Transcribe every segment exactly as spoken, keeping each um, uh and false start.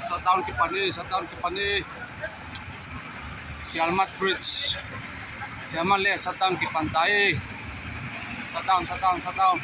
Shutdown kipan e, shutdown kipan e. Sielmat Bridge. Sielmat le shutdown kipan tai. Shutdown, shutdown, shutdown.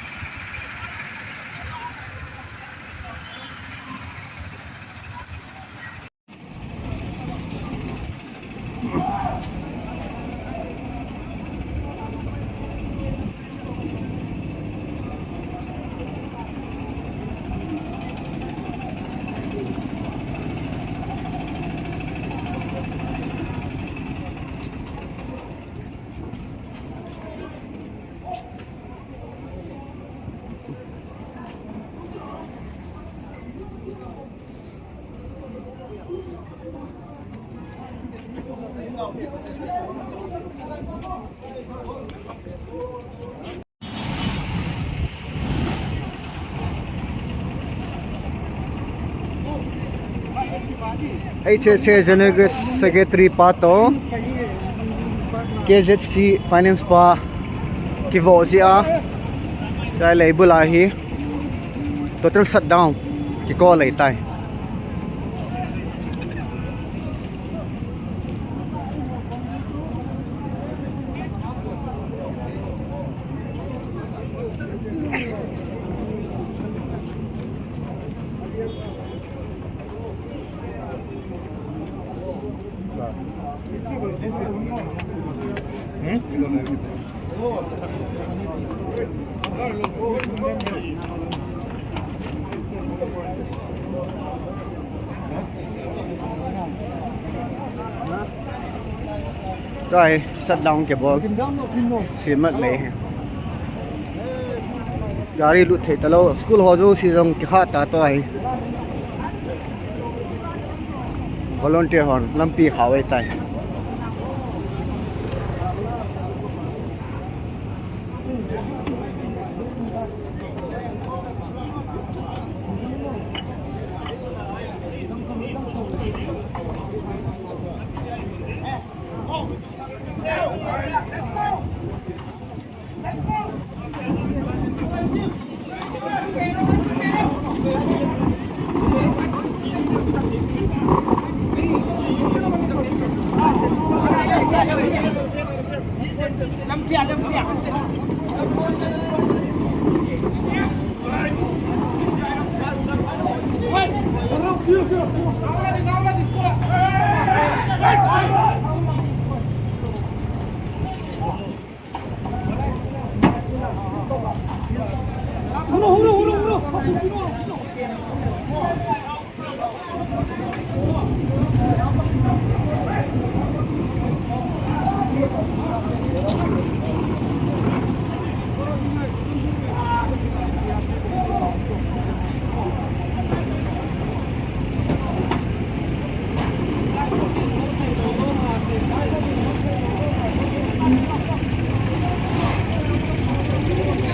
H S A General Secretary pa toh K Z C Finance pa kivoh jeh a, chulai bul a hi total shutdown kicall ahitai. Tua hi shutdown kibol. Sielmat le hi. Gari lut thei talou. School ho jouse jong kikha ta tua hi. Volunteer hon lampi khah ahitai.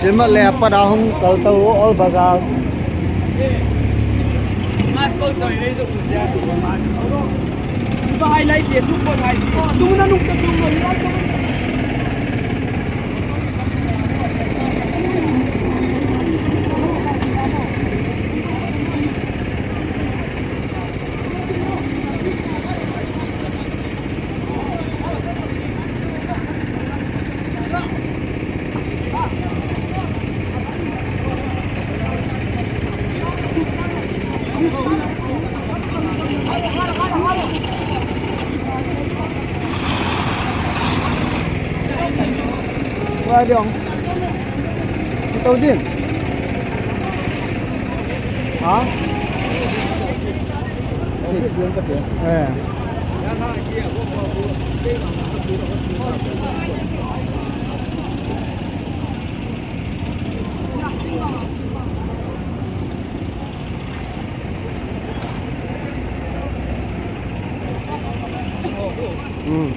Sielmat le apat a hung kal tou Old Bazar. Wa diong. Ito din. Ha? Eh. Hmm.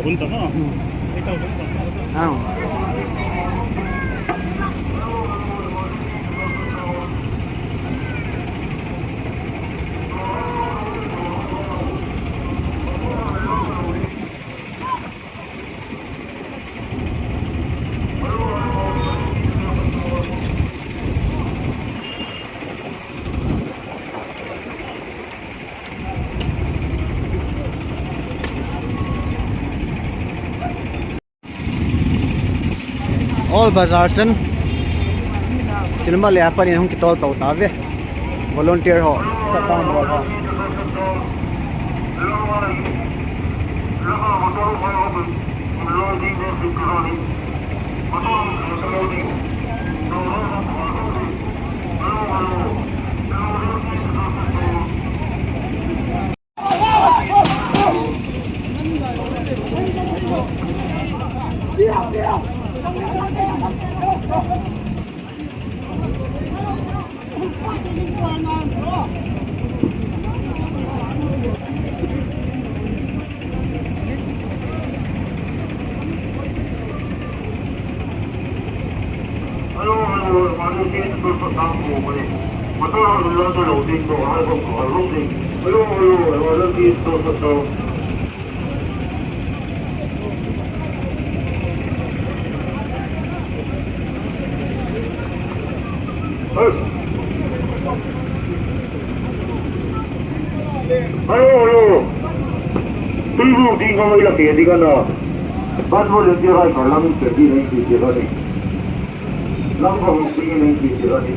Hun ta na. Hmm. Ikaw, hun ta. Ah. Old Bazar chun cinema le apan in hung kitol to tave. Volunteer ho, shutdown bol ho. Hello, hello, emergency, hello, emergency. Hello, hello. Tui bu ding ka mai la ke di ka na. Ban mo le di rai ka lang ke di nei di di ka ni. Lang ka mo di nei di di ka ni.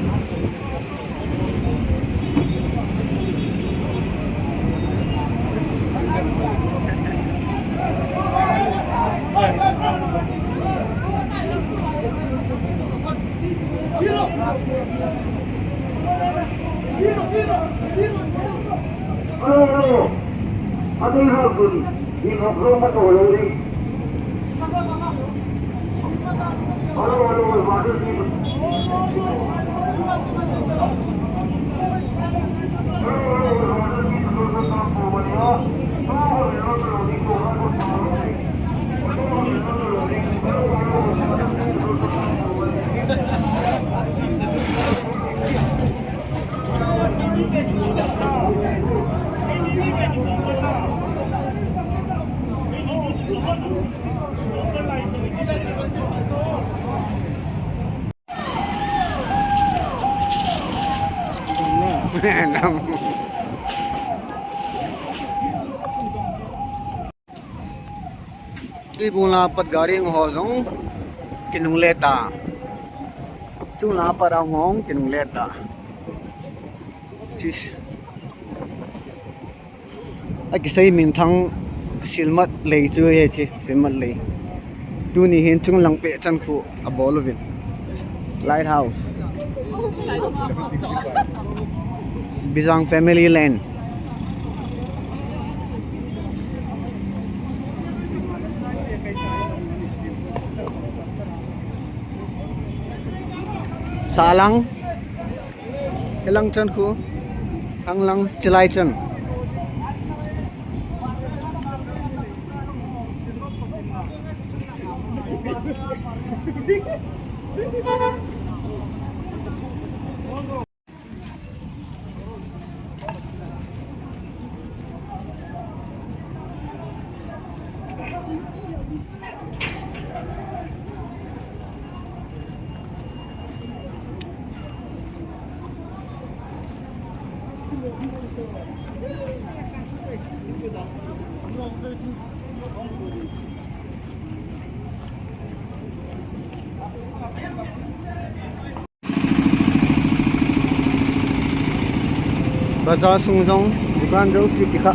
Tuibung lang pat gari ho jong kinungle ta. Chung lang pat a hung kinungle ta. Chis. Akisei minthang Silmat lei chu hiche, Silmat lei. Tuni hin chung lang pet chan khu abol uvin. Lighthouse. Bijang Family Lane. Salang. Hilang chan khu. Hanglang chilai chan. Bazar sung jong dukan jouse kikha.